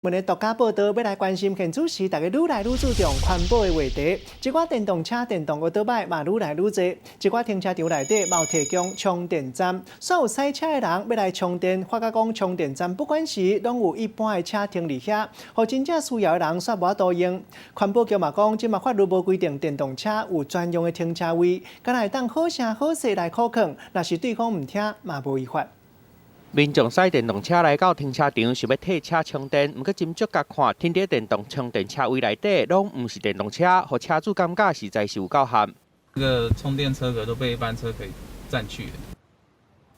本日獨家報道欲來關心現此時，大家愈來愈注重環保的話題。這寡電動車、電動歐多擺嘛愈來愈濟，這寡停車場內底嘛有提供充電站，所有駛車的人欲來充電，發覺講充電站不管時攏有一般的車停佇遐，予真正需要的人煞無法度用。環保局嘛講，這馬法律無規定電動車有專用的停車位，敢若會當好聲好勢來苦勸，若是對方毋聽，嘛無違法。民眾駛電動車來到停車場，想欲替車充電，毋過斟酌共看，停佇電動充電車位內底，攏毋是電動車，予車主感覺實在是有夠譀。這個充電車格都被一般車給佔去了。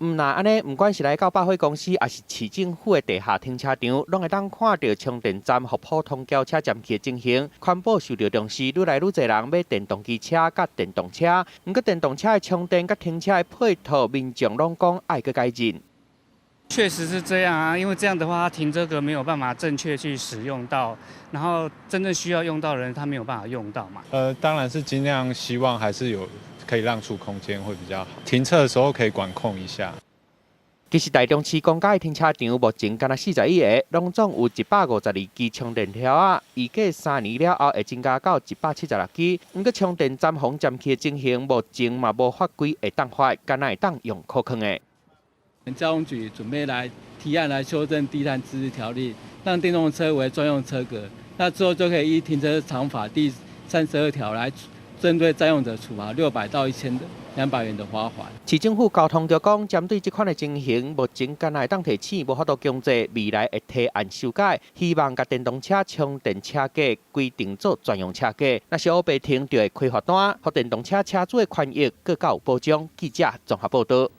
毋但按呢，毋管是來到百貨公司，抑是市政府的地下停車場，攏會當看著充電站予普通轎車佔去的情形。環保受著重視，愈來愈濟人買電動機車佮電動車。毋過電動車的充電佮停車的配套，民眾攏講愛閣改進。確實是這樣啊，因為這樣的話，他停車格沒有辦法正確去使用到，然後真正需要用到的人，他沒有辦法用到嘛。當然是盡量希望還是有可以讓出空間會比較好，停車的時候可以管控一下。其實台中市公家的停車場目前干焦41个，攏總有152支充電條仔，預計3年了後會增加到176支。毋過充電站予人佔去的情形，目前嘛無法規會當罰，干焦會當用苦勸的。交通局準備來提案來修正低碳自治條例，讓電動車為專用車格。那之後就可以依停車場法第32條來針對佔用者處罰600到1200元的罰款。市政府交通局講，針對這款的情形，目前干焦會當提醒，無法度強制，未來會提案修改，希望共電動車充電車格規定做專用車格。若是烏白停就會開罰單，予電動車車主的權益閣較有保障。記者綜合報道。